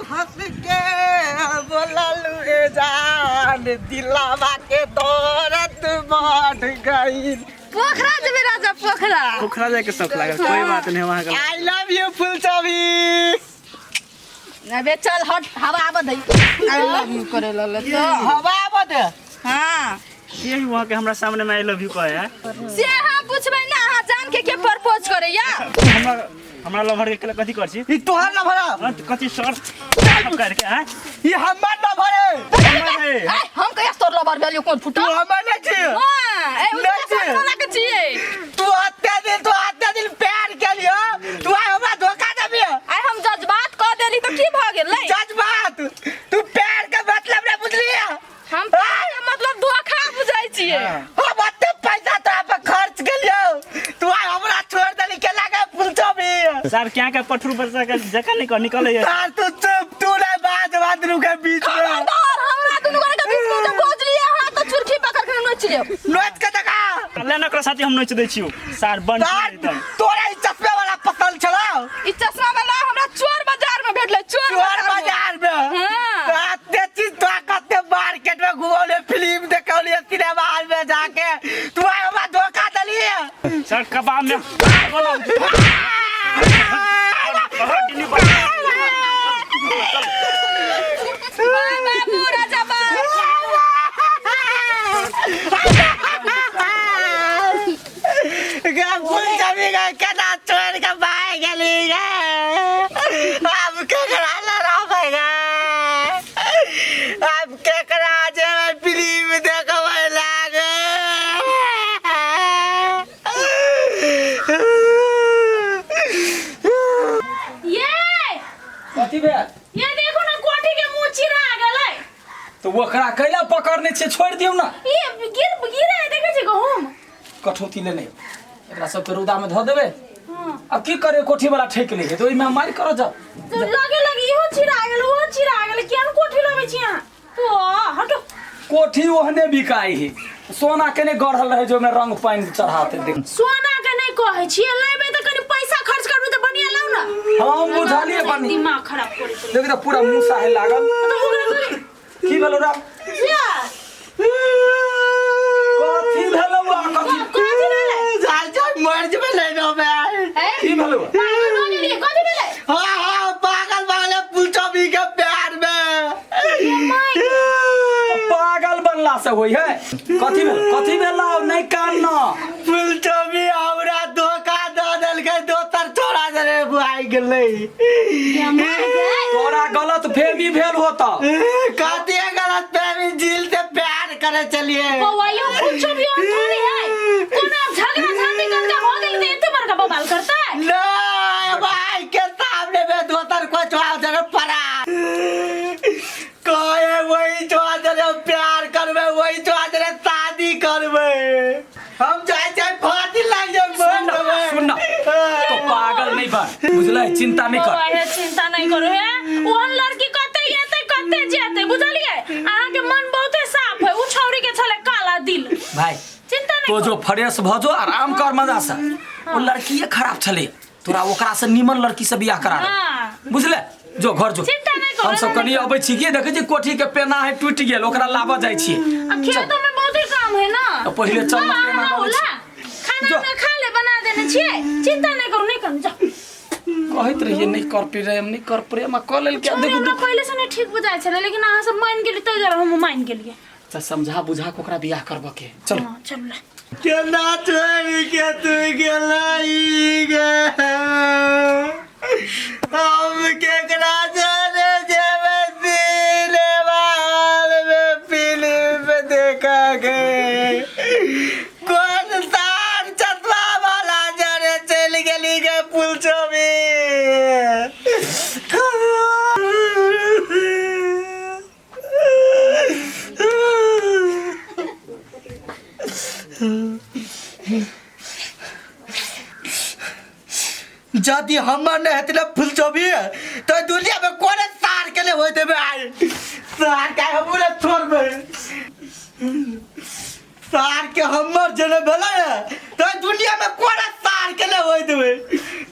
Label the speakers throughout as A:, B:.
A: हंस के बोललू रे जान दिलवा के दर्द बढ़ गई।
B: पोखरा जेबै राजा, पोखरा।
C: पोखरा जाए के शौक लागल, कोई बात नहीं, वहाँ का
A: I love you फुलचबी।
B: अबे चल हट, हवा आबऽ दही। I love you करे लगले तो
A: हवा आबऽ दे।
B: हाँ।
C: ये ही वहाँ के हमरा सामने में I love you कहे है।
B: से अहाँ पूछबै ना, अहाँ जान के के प्रपोज करैया?
C: हमरा हमरा लवर के कथी कर छी?
A: ई तोहर लवर है।
C: हाँ, तो कथी सर करके हैं?
A: ई हमर लवर है।
C: हमर है।
B: ए, हम कहिया तोर लवर भेलियो? कोन
A: तू
B: फुटल?
A: हमर नहीं छी।
B: हाँ, ए,
A: नहीं छी।
B: सोना के छियै।
A: तू अत्ते दिन प्यार केलियो, तू आइ हमरा धोखा देबी?
B: आइ हम जज्बात कऽ देली तऽ की भऽ गेलै?
A: जज्बात? तू प्यार के मतलब नहीं बुझलिए।
B: हम प्यार के मतलब धोखा बुझै छियै।
A: हम अत्ते पैसा तोरा पर खर्च केलियो, तू आइ हमरा छोड़ देली के लागे फुलचबी।
C: सर क्या के पठरू बरसा के जगह निकल निकले है।
A: सर तू चुप, तू नहीं बात बात रुके बीच में।
B: खबरदार, हमरा दुनू गोरे के बीच में जब बजलियै अहाँ तऽ चुरखी पकड़ के नोचि लेब।
A: नोच के देखा।
C: ले ना ओकरा साथी हम नोच दै छियौ सर बंद
A: सर
C: एकदम।
A: तोरा ई चश्मे वाला पसंद छलौ?
B: ई चश्मा वाला हमरा चोर बाजार में भेटलै, चोर
A: चोर
B: बाजार में।
A: बाजार में?
B: हाँ।
A: अत्ते चीज तोरा कते मार्केट में घुमौले, फिल्म देखौलिए, सिनेमा हॉल में जाके तू आइ हमरा धोखा देलिए।
C: सर कबाब में
B: बाय बाबू, राजा बाय।
A: गे फूल जमी गए, केना छोड़ के भाग गेली गे, आब केकरा लड़ाबै गे, आब केकरा जेबै फिल्म देखबै लागे।
D: ये
E: कथी भेल?
D: ये देखो ना, कोठी के मुंह चिरा गेलै।
E: तऽ ओकरा कैला पकड़ने छियै? छोड़ि दियौ ने।
D: ये गिर गिरे है, देखै छी गहूम।
E: कठौती लेने एकरा सबके रौदा में धऽ देबै। अब की करे, कोठी वाला ठेक ले तऽ ओहिमे मारि करऽ जाउ।
D: तो लगे लगे इहो चिरा गेल, ओहो चिरा गेल। केहन कोठी लबै छी अहाँ तो? हटो।
E: कोठी ओहने बिकाइ है, सोना के नहि गढ़ल रहे जो ओहिमे रंग पानि चढ़ाते देख।
D: सोना के नहीं कहै छियै, लेबै तऽ कनि पैसा खर्च करबै तऽ बढ़िया लाउ ना।
E: हम बुझलियै बनी।
D: दिमाग खराब करै छै।
E: देख तऽ पूरा मूसा है लागल।
D: तऽ ओकरा कनि
E: की भेलौ रा?
D: या।
E: कथी भेलौ आ कथी?
D: कथी भेलै?
A: जाय जाय मर जेबै लाइनो में।
D: ए,
E: की भेलौ?
D: पागल भऽ गेलियै? कथी भेलै?
A: हाँ हाँ, पागल पागल फुलचबी के प्यार में।
E: पागल बनला से होई है? कथी भेल, कथी भेलौ? नहि कान न।
A: फुलचबी हमरा धोखा दऽ देलकै, दोसर छोड़ा देले भाग गेलै।
E: तोरा गलत फहमी भेल होता।
A: कथी गलत फहमी? दिल से प्यार करे चलिए।
D: बौआ, यो कुछो भी और थोड़ी है। कोनो झगड़ा झांटी कनका भऽ गेल तऽ एते बड़का बवाल करतै?
A: नहीं भाई के सामने में दोसर को छोड़ा देले पड़ा कहे, वही छोड़ा देले प्यार करबे, वही छोड़ा देले शादी करबे। हम जाय जाय फांसी लाग जाय, मर
E: सुन ना,
A: जेबै।
E: सुन ना, तो पागल नहीं बन, बुझलै? चिंता नहीं कर।
D: बौआ हे, चिंता नहीं करू हे। ओहन लड़की कते एतै कते जेतै, बुझलियै? अहाँके मन बहुते साफ है, उ छौरी के छलै काला दिल।
E: भाई
D: चिंता नहीं
E: तो
D: करू।
E: जो फ्रेश भ जो, आराम कर मजा से। वो लड़की खराब छले, तोरा ओकरा से नीमन लड़की से बियाह करा दे।
D: हाँ।
E: बुझले? जो घर जो।
D: चिंता नहीं करू,
E: हम सब
D: नहीं
E: कनी
D: करू।
E: अबै छी के देखै छी कोठी के पेना है टूटि गेल, ओकरा लाबऽ जाइ छी।
D: आ खेतो में बहुते काम है ना।
E: तो पहिले चल ना,
D: हाँ,
E: पेना
D: हाँ,
E: लाबै
D: होला।
E: छी।
D: खाना
E: जो।
D: उना खा ले, बना देने छियै, चिंता नहीं करू, नहीं करू, जाओ।
E: कहैत रहियै नहीं कर प्रेम, नहीं कर प्रेम, आ कऽ लेल के
D: छोरी
E: देखू।
D: हमरा पहिले से नहीं ठीक बुझाइ छलै, लेकिन अहाँ सब मान गेली ताहि दुआरे हम मान गेलियै।
E: अच्छा, समझा बुझा के ओकरा बियाह करबऽ के चल।
D: हाँ, चलू ला।
A: केना छोड़ के तू गेलै गे, हम केकरा जरे जेबै सिनेमा हॉल में फिल्म देखा गे? कोन सार चश्मा वाला जरे चलि गेली गे पुलचोबी? यदि हमर नहि हेतै ने फुलचोबी तऽ दुनियामे कोनो सार के नहि होय देबै। आइ सार के हमहूँ नहि छोड़बै। सार के हमर जे नहि भेलै ने तऽ दुनियामे कोनो सार के नहि होय देबै।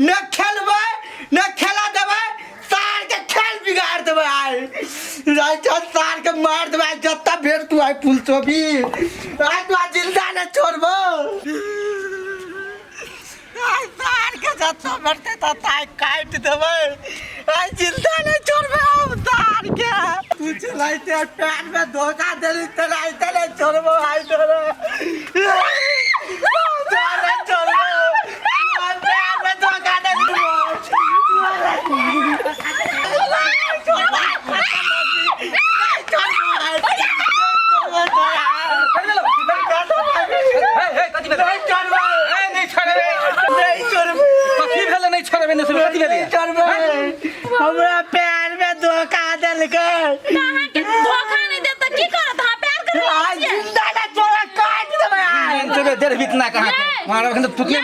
A: ने खेलबै ने खेला देबै, सार के खेल बिगाड़ देबै। देबै आइ राइ चल सार के मार देबै आइ जत्ता भेट तू आइ फुलचोबी आइ तू आज जिंदा न छोड़बो आइ सार के जत्ता भेटतै तत्ता आइ काटि देबै आइ जिंदा नहि छोड़बै हम सार के तू चलाइते पैर में धोखा देली चलाइते नहीं छोड़बो आइ तोरा तोरा छोड़बो पैर में धोखा देली
E: हे हे कथी भेलै ए नहि छोड़बै कथी भेलै नहि छोड़बै नहि छोड़बै कथी भेलै
A: हमरा प्यार में धोखा देलकै
D: अहाँके धोखा नहि देत तऽ की करत अहाँ प्यार करबै
A: आइ जिंदा ना तोरा काट देबै आइ
E: छोड़बै देर बीतना कहाँ के मारब एखन तऽ तुतले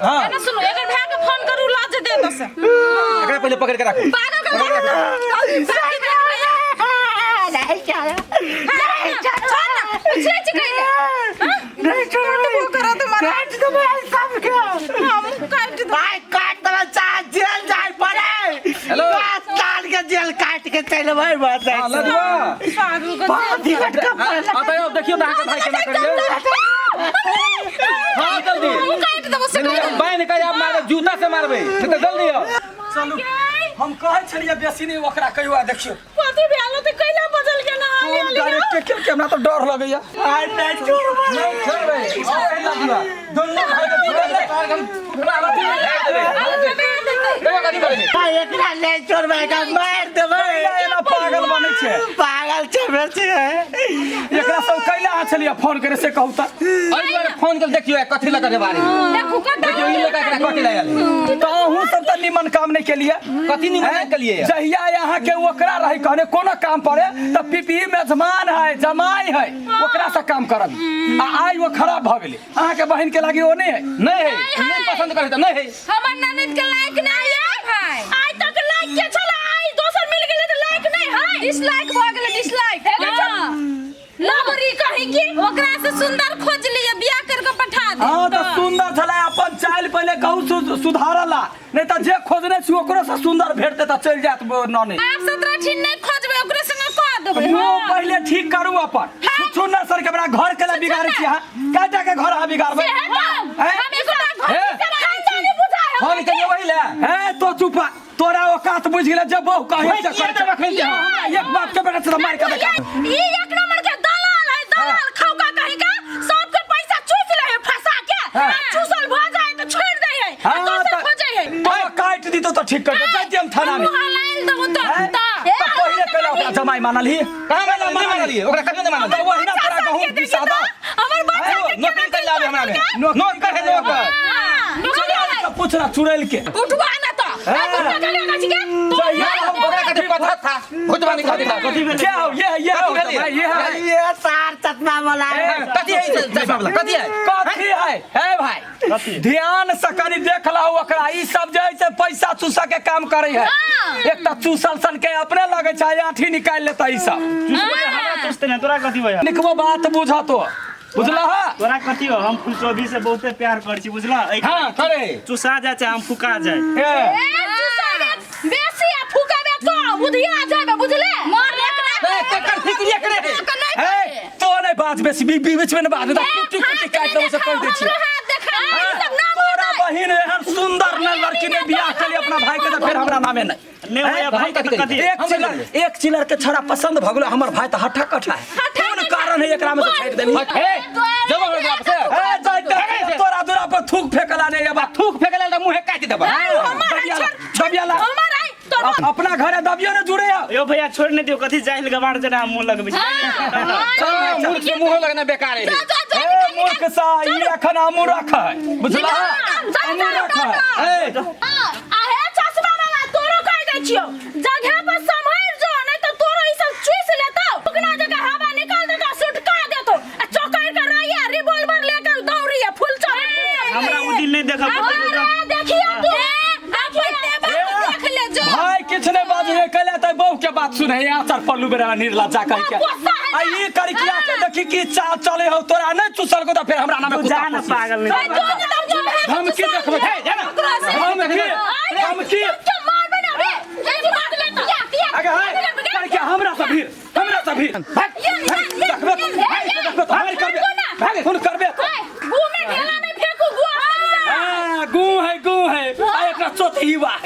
E: हां
D: एना सुनू एकर भाय के फोन करू लाज दे दस
E: एकरा पहिले पकड़ के राखू
B: पागल कर
A: नहीं छोड़
B: नहीं छोड़ ना पूछे छी कहिले
A: नहीं छोड़ काट देबै आइ सबके
B: हम काट देबै
A: भाई काट देबै चाहे जेल जाय पड़े
E: हेलो।
A: 5 साल के जेल काट के चलि भाई बात
E: हां लदुआ
A: बहुत ही घटका
E: हां तऽ अब देखियौ तऽ अहाँके भाई केना करियै हां जल्दी
B: हम काट देबो से कहि देबो।
E: बान्हि के आब मारब जूता से मारबै नहि तऽ जल्दी आउ चलू हम कहै छलियै बेसी नहि ओकरा कहियो आ देखियौ
D: कथी भेल तऽ कैला बदल गेल हाली
E: फोन
D: हाली
E: डायरेक्ट केलकै हमरा तऽ डर लगैया
A: आइ नहीं छोड़बै
E: नहि छोड़बै आओर लदुआ दुनू भाई के छोड़बै हम कथी करबै
A: भाई एकरा नहीं छोड़बै एकरा मार देबै
E: एना पागल बनै छै
A: पागल छै बेसी
E: एकरा सब कैला अहाँ छलियै फोन करे से कहू तऽ एहि दुआरे फोन कर देखियो कथी लगा के बारे में
B: देखू कत
E: देखियो ई लगा एकरा कथी लागल
F: तऽ अहूँ सब तऽ निमन काम नहि केलियै
E: कथी निमन नहि केलियै?
F: जहिया यहाँ के ओकरा रही कहने कोनो काम पड़े तऽ पीपी मेजमान है जमाई है ओकरा से काम करब आ आइ ओ खराब भऽ गेलै अहाँके बहिन के लागी ओ नहि है
E: नहीं है नहीं पसंद करे तऽ नहीं है
B: हमर ननद के लाइक नहीं है भाई
D: आइ तक लाइक के छला आइ दोसर मिल गेलै तऽ लाइक नहि है
B: डिसलाइक भऽ गेलै डिसलाइक
D: लबरी कहीं की
B: ओकरा से सुंदर खोज लिअ बियाह करके पठा दे
F: हाँ तऽ सुंदर छलै अपन चालि पहिले कहू सुधारला नहि तऽ जे खोजने छी ओकरो से सुंदर भेटतै तऽ चलि जायत नने
B: आप 17 ठीन नहीं खोजबै ओकरे संगे कह देबै
F: मुँह पहिले ठीक करू अपन छुच्छू न सर के हमरा घर के ला बिगाड़ै छी अहाँ कएटा के घर अहाँ बिगाड़बै
B: हम
F: हैं?
B: एकोटा घर
E: हे?
D: खानदानी बुझाय
E: फोन करियो वही ले
F: हे तो चुपा तोरा औकात बुझि गेलै जे बहु कहे से
E: किया देबै एखन के हम?
F: हमरा एक बाप के बेटा से तऽ मारि के देखा
D: ई एक नंबर के दलाल है दलाल खौका कहीं का सबके पैसा चूस ले है फंसा के आ चूसल भ जाए तो छोड़ दे है आ
F: हाँ,
D: दोसर
F: तऽ-
D: खोजे है
F: तो काटि दितौ तऽ ठीक कर जाइत हम थाना में
B: मुँह लाइल देबो तो
F: हैं?
B: तऽ
F: तऽ पहिले पहिले ओकरा जमाई मानल ही
E: कहाँ मानल नहीं मानलियै ओकरा कहियो नहीं मानलियै
F: तऽ ओहिना तोरा गहूँ पिसा दऽ
B: हमर बच्चा के
E: नौकरी कर लाबे हमरा में नौकर है नौकर
B: नौकरी है।
F: पूछना चुड़ैल के
B: उठवा ना तो
F: हैं? जहिया हम
E: ओकरा कथी पता था भूतवाणी कथी था कथी
F: ये हो ये ये हो
E: कथी भेलै?
F: भाई, ये है
A: ये सार चश्मा वाला है
E: कथी है चश्मा वाला कथी है
F: कथी है हे भाई ध्यान से कनी देख लहो ओकरा ई सब जे है से पैसा चूसा के काम करे है एक तऽ चूसल सन के अपने लगे छै आठी निकालि लेता ई सब
C: हमरा चुसते नहि तोरा कथी भैया
F: निकबो बात बुझतो बुझला
C: तोरा कथी हो हम फुलचोभी से बहुते प्यार कर छी बुझला
E: हाँ करे
C: चुसा जाए चाहे हम फुका जाए
F: ए
D: ए चूसाबे बेसी आ फुकाबे कम बुधिया जाबे बुझले
B: मर एक ना
E: ए केकर फिक्रिया करे है
F: ए तो नहीं बात बेसी बीच में नहीं बात कुट्टी कुट्टी काटि देबो से कहि दै छी
B: हाथ देखा ई सब ना
F: तोरा बहिन एहन सुंदर न लड़की ने बियाह केली अपना भाई के तऽ फेर हमरा नामे नहीं
C: नहि होइया भाई के तऽ कथी
F: एक चिलर एक चिलर के छड़ा पसंद भऽ गेलो हमर भाई तऽ हट्ठा कट्ठा है कोन कारण है एकरा में से छाटि देली
E: हे जब हमरा बाप से
F: ए जाइते तोरा दूरा पर थूक फेकला नहीं अब
E: थूक फेकला तऽ मुँहे काटि देबा
F: दबिया ला, दबिया ला।
D: हमर आई तोर
F: अपना घरे दबियो ने जुड़े
C: यो भैया छोड़ नहीं दियो कथी जाहिल गवार जेना हम मुँह लगबै छी
E: मूर्ख के मुँह लगना बेकार है
F: ए मूर्ख सा ई अखन हमू रख है बुझला हमू रख है ए
D: आहे चश्मा वाला तोरो कह दै छियो जगह पर सम्हर जो नहीं तो तोरो ई सब चूस लेतो फुकना जगह हवा निकाल देतो सुटका देतो आ चौकर के रहिया रिवॉल्वर लेकर दौड़िया फुल चढ़
C: हमरा उ दिन नहीं देखा
D: अरे देखियो तू
B: देख ले जो
F: भाई किछु नहीं बाजू कैला तऽ बहू के बात सुने आचार पल्लू बेरा निर्लज्जा कह के
D: गुस्सा है
F: आ ई करिकिया के देखी की चाल चले हो तोरा नहीं चूसल को तऽ फेर हमरा नामे
C: तू
F: कुत्ता
C: जा ना
F: पोसी।
C: पागल नहीं
D: जो न तब जो है
F: धमकी देखबै
E: हे जा ना
F: धमकी धमकी
D: के मारबे ना रे ए मार ले तो
F: आगे है। भी भाग।
D: ये ये ये
F: देखबे तो देखबे तो मारि करबे।
D: भाग।
F: फोन करबे तो।
D: गु में ढेला नहीं फेंकू गु
F: हाँ, गु है गु है। आ एकरा चोत ही है।